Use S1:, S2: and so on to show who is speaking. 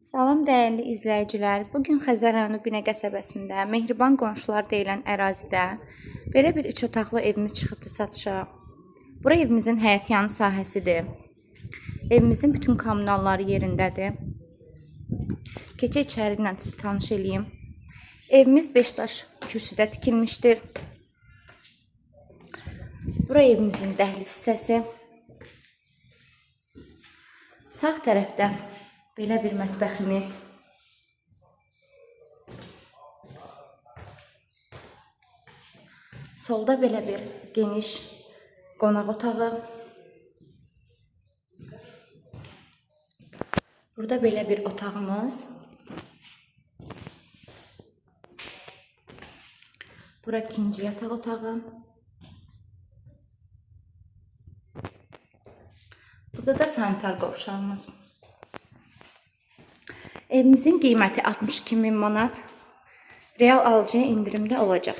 S1: Salam dəyərli izləyicilər. Bu gün Xəzər rayonu Binə qəsəbəsində Mehriban qonşular deyilən ərazidə belə bir 3 otaqlı evimiz çıxıbdı satışa. Bura evimizin həyətyanı sahəsidir. Evimizin bütün kommunalları yerindədir. Keçək içəri ilə sizi tanış eləyim. Evimiz 5 daş kürsüdə tikilmişdir. Bura evimizin dəhliz hissəsi. Sağ tərəfdə belə bir mətbəximiz. Solda belə bir geniş qonaq otağı. Burada belə bir otağımız. Bura ikinci yataq otağı. Burada da sanitar qovşağımız. Evimizin qiyməti 62 min manat. Real alıcıya endirimdə olacaq.